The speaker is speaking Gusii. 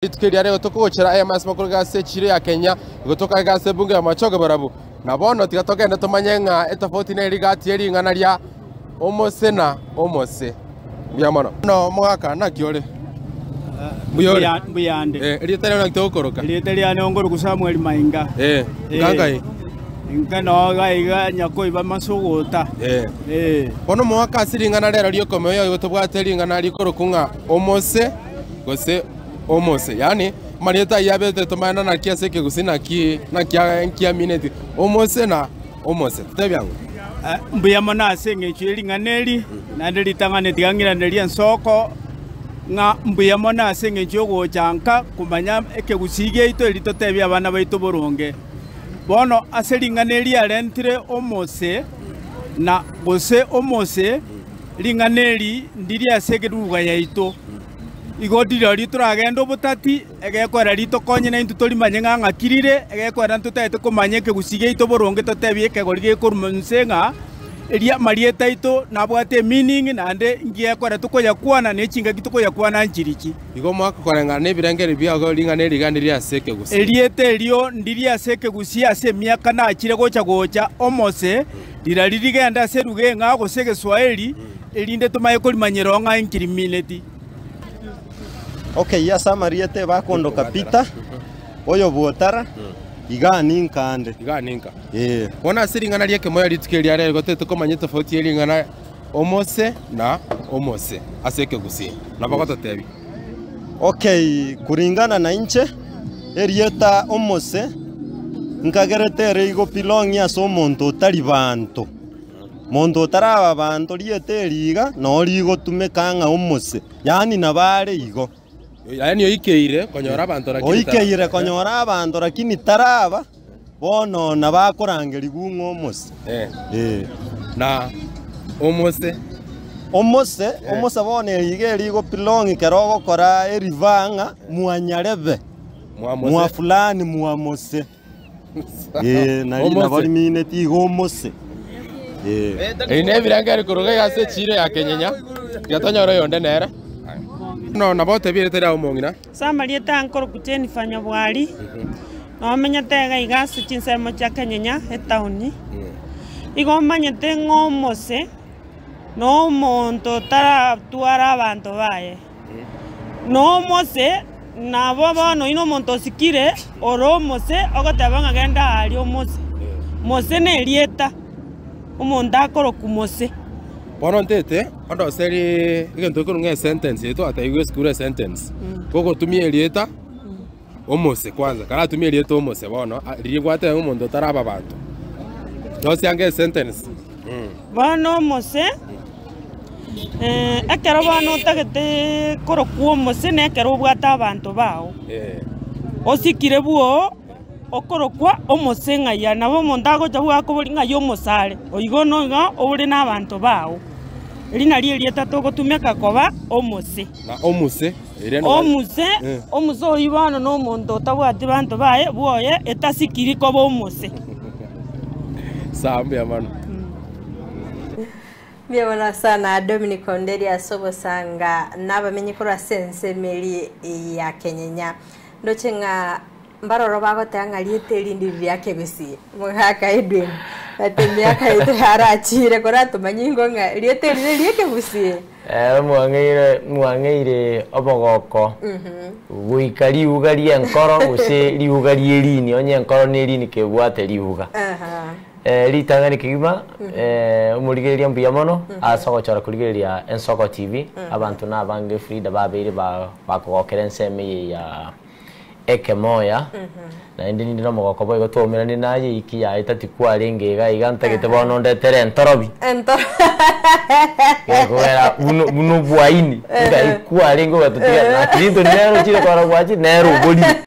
Rituko eria riaye tokogochera ayamo ase makoroko ase echiro ya Kenya, igo tokaega ase ebunge y'amachoge barabwo. Na bono tiga togende tomanye ng'a etofauti neri gati ye ring'ana ria omose na omose. Mbuya mono. Bono omogaka, naki ore? Mbuya ore? Mbuya ande. Eh, erieta riao naki togokoroka? Erieta riane ngoroku Samuel Mainga. Eh, Eh. nka Inka noo iga iga nyakoiba masogota. Eh. Eh. Bono omogaka ase ring'ana rero ri'okomoyo igo tobwate ring'ana rikorokwa ng'a omose gose omose, yaani amarieta ayio abete tomanyane naki ase ekegusii naki naki nki amineti omose na omose. Totebie ang'o? Mbuya mono ase eng'encho ye ring'ana eri, naende ritang'ani tiga ng'iranerie ensoko, ng'a mbuya mono ase eng'encho y'ogocha nka komanya ekegusii giaito eri totebie abana baito boronge. Bono ase ring'ana eri riarentire omose na gose omose, ring'ana eri ndiri ase egeruga yaito. Igo rirorio toragende obotati, egekoera ritokonye naintwe torimanye ng'a ng'aki rire, egekoera ntotagete komanya ekegusii giaito boronge totebie ekegori gekorwa inse ng'a eria amarieta aito nabwate emeaning naende ngekoera tokoyakwana ne chingaki tokoyakwana nchirichi. Igo mwakoreng'ana nebirengererio biago ring'ana eri iga ndiri ase ekegusii. Erieta erio ndiri ase ekegusii ase emiaka nachire gocha gocha omose, rirari rigende ase eruga eng'ao gose egeswaeri, erinde tomanye korimanyera oo ng'a inki rimineti. Okay, ase amarieta ebakondoka Peter, oyo bw'otara, igaa ninka ande. Igaa ninka. Ee. Bono ase ring'ana ri'ekemoyo rituko eria rero igo totagete komanya etofauti ye ring'ana omose na omose ase ekegusii. Nabo ogototebia. Okay, kulingana na inche, erieta omose, nkagerete ere igo belong ase omonto otari banto. Monto otaraba abanto rieta eri iga noo rigotumeka ng'a omose, yaani nabo are igo. Yaani oikeire konyora abanto lakini tara- Oikeire konyora abanto lakini taraba, bono nabo akorangerigwa ng'a omose. Eh, Eh. na omose Omose, omose bono eri iga erigo belong kero ogokora eriva ng'a mwanyarebe, mwamose mwa fulani mwamose. Ee, nari Omose. nabo rimineti iga omose. Ee. Eri nebirengererio korwa iga ase echiiro ya kenyenya, tiga tonyore oyonde nere. No nabo otebie erieta riao omong'ina. Ase amarieta nkorokwa Jennifer Nyabwari, nomenyete iga iga ase chinsemo chia Kenyenya etaoni, igo omanyete ng'a omose na omonto otaratwara abanto baye. Na omose, nabo bono oyio nomonto osikire, ore omose, ogoteba ng'a genda aaria omose. Mose nerieta, omonto akorokwa mose. Bono ntete ondoserie egento ekorwa ng'a esentence eye twatebiwa esukuru esentence, gogotumia erieta omose kwanza, karatumie erieta omose bono, riria gwateba ng'a omonto otaraba abanto, rosia ange esentence. Bono omose, ekero bono otagete korokwa omose na ekero obwate abanto bao, osikire bwoo, okorokwa omose ng'ai aria, nabo omonto agocha bwoo akoboria ng'ai omose are, oigo nigo ore na abanto bao. Eri nario erieta togotumeka koba omose. Na omuse, eria nigo Omuse, omuse oyio bono na omonto otabwati banto baye bwoye etasikiri koba omose. Sawa mbuya mono. Mbuya mono sana Dominic Onderi ase obosanga nabamenyi korwa ase ensemo eria ya Kenyenya. Ndoche ng'a Mbaroro bagoteba ng'a rieta eri ndiri ria kegusii, Mogaka Edwin, but emiaka yaito yarachire koratomanye ingo ng'a rieta eri neri ekegusii. Ere mwang'eire mwang'eire obogoko goika riuga ri'enkoro gose riuga ri'erini, onye enkoro na erini kebwate riuga. Ritang'ani kegima omorigereria mbuya mono ase ogochora korigereria Ensoko TV, abanto na abange Frida babeire ba bakogokera ensemo eye ya ekemoya, naende ninde nomogoko boigo twaumeranire naye iki yaye tati kwarenge iga iga ntagete bono ondetere entorobi. Gekogera buna buna obwaini, ngai kwarenge ogatotiga na Clinton nere ochire korora gwachire nere oborire.